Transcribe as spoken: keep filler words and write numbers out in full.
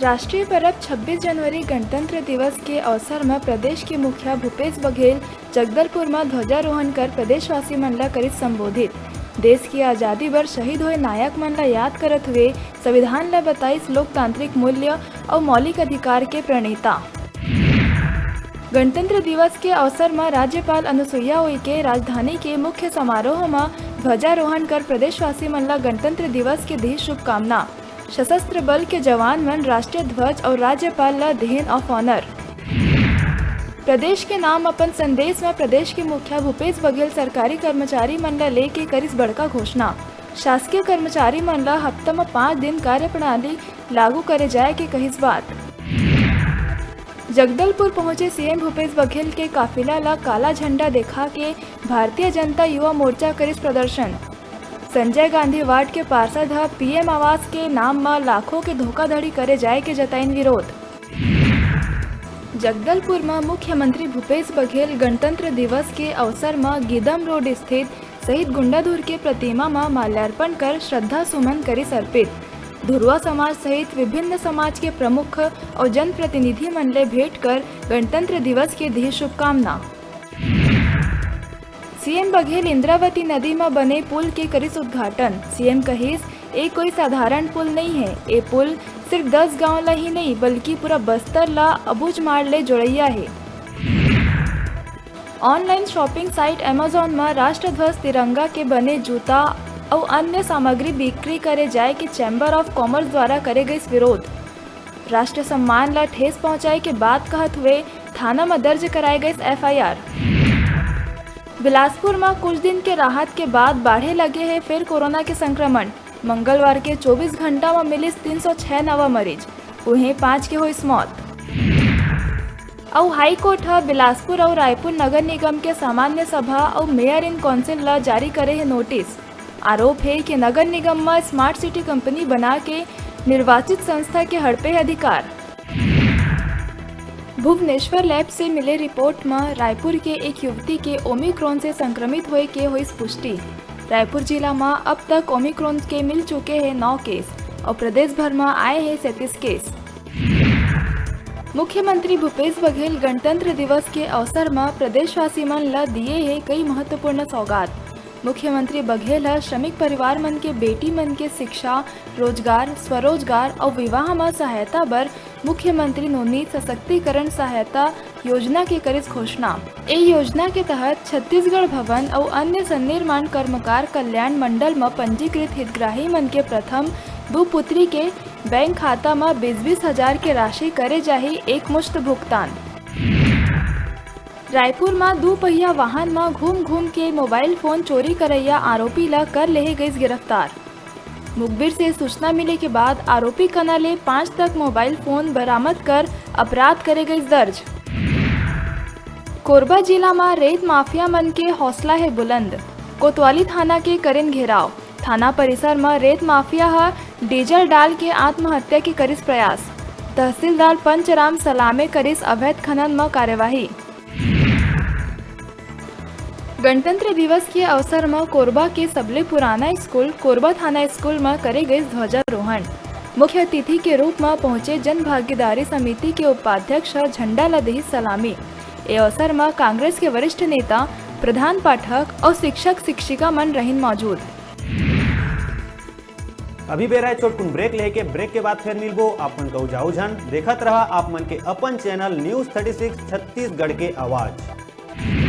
राष्ट्रीय परब छब्बीस जनवरी गणतंत्र दिवस के अवसर म प्रदेश के मुखिया भूपेश बघेल जगदलपुर म ध्वजारोहण कर प्रदेशवासी मन ल करिस संबोधित। देश की आजादी बर शहीद होए नायक मन ल याद करत हुए संविधान ल बताइस लोकतांत्रिक मूल्य अउ मौलिक अधिकार के प्रणेता। गणतंत्र दिवस के अवसर म राज्यपाल अनुसुईया उइके राजधानी के मुख्य समारोह म ध्वजारोहण कर प्रदेशवासी मन ल गणतंत्र दिवस के दी शुभकामना। सशस्त्र बल के जवान मन राष्ट्रीय ध्वज अउ राज्यपाल ल देहेन of honour। प्रदेश के नाम अपन संदेश म प्रदेश के मुखिया भूपेश बघेल सरकारी कर्मचारी मन ल लेके करिस बड़का घोषणा। शासकीय कर्मचारी मन ल हफ्ता म पाँच दिन कार्यप्रणाली लागू करे जाए के कहिस बात। जगदलपुर पहुंचे सीएम भूपेश बघेल के काफिला ल काला झंडा देखा के भारतीय जनता युवा मोर्चा करिस प्रदर्शन। संजय गांधी वार्ड के पार्षद ह पीएम आवास के नाम म लाखों के धोखाधड़ी करे जाए के जताइन विरोध। जगदलपुर म मुख्यमंत्री भूपेश बघेल गणतंत्र दिवस के अवसर म गीदम रोड स्थित शहीद गुंडाधुर के प्रतिमा म माल्यार्पण कर श्रद्धा सुमन करिस अर्पित। धुरवा समाज सहित विभिन्न समाज के प्रमुख अउ जनप्रतिनिधि मन ले भेंट कर गणतंत्र दिवस के दी शुभकामना। सीएम बघेल इंद्रावती नदी म बने पुल के करिस उद्घाटन। सीएम कहिस, ए कोई साधारण पुल नइ हे, ए पुल सिर्फ दस गांव ल ही नइ, बल्कि पूरा बस्तर ल अबूझमाड़ ले जोड़इया हे। ऑनलाइन शॉपिंग साइट Amazon म राष्ट्रध्वज तिरंगा के बने जूता अउ अन्य सामग्री बिक्री करे जाए के चैम्बर ऑफ कॉमर्स द्वारा करे गइस विरोध। राष्ट्र सम्मान ल ठेस पहुंचाए के बात कहत हुए थाना म दर्ज कराए गइस एफआईआर। बिलासपुर म कुछ दिन के राहत के बाद बाढ़े लगे हे फेर कोरोना के संक्रमण। मंगलवार के चौबीस घंटा म मिलिस तीन सौ छह नवा मरीज, उहें पांच के होइस मौत। अउ हाई कोर्ट ह बिलासपुर अउ रायपुर नगर निगम के सामान्य सभा अउ मेयर इन काउंसिल ल जारी करे हे नोटिस। आरोप हे कि नगर निगम म स्मार्ट सिटी कंपनी बना के निर्वाचित संस्था के हड़पे अधिकार। भुवनेश्वर लैब से मिले रिपोर्ट म रायपुर के एक युवती के ओमिक्रॉन से संक्रमित होए के होइस पुष्टि। रायपुर जिला म अब तक ओमिक्रॉन के मिल चुके हे नौ केस अउ प्रदेश भर म आए हे सैंतीस केस। मुख्यमंत्री भूपेश बघेल गणतंत्र दिवस के अवसर म प्रदेशवासी मन ल दिए हे कई महत्वपूर्ण सौगात। मुख्यमंत्री बघेल ह श्रमिक परिवार मन के बेटी मन के शिक्षा, रोजगार, स्वरोजगार अउ विवाह म सहायता बर मुख्यमंत्री नोनी सशक्तिकरण सहायता योजना के करिस घोषणा। ए योजना के तहत छत्तीसगढ़ भवन अउ अन्य सन्निर्माण कर्मकार कल्याण मंडल म पंजीकृत हितग्राही मन के प्रथम दू पुत्री के बैंक खाता म बीस बीस हजार के राशि करे जाही एक मुश्त भुगतान। रायपुर म दू पहिया वाहन म घूम घूम के मोबाइल फोन चोरी करइया आरोपी ल कर लेहे गइस गिरफ्तार। मुखबिर से सूचना मिले के बाद आरोपी कना ले पांच तक मोबाइल फोन बरामद कर अपराध करे गइस दर्ज। कोरबा जिला म रेत माफिया मन के हौसला हे बुलंद। कोतवाली थाना के करिन घेराव। थाना परिसर म रेत माफिया ह डीजल डाल के आत्महत्या के करिस प्रयास। तहसीलदार पंचराम सलामे करिस अवैध खनन म कार्यवाही। गणतंत्र दिवस के अवसर म कोरबा के सबले पुराना स्कूल कोरबा थाना स्कूल म करे गइस ध्वजारोहण। मुख्य अतिथि के रूप म पहुंचे जन भागीदारी समिति के उपाध्यक्ष ह झंडा ल देहिस सलामी। ए अवसर म कांग्रेस के वरिष्ठ नेता प्रधान पाठक अउ शिक्षक शिक्षिका मन रहिन मौजूद। अभी बेरा हे छोटकुन ब्रेक लेके, ब्रेक के बाद फेर मिलबो। आप मन कहू जाऊ झन, देखत रहा आप मन के अपन channel news thirty six Chhattisgarh के आवाज़।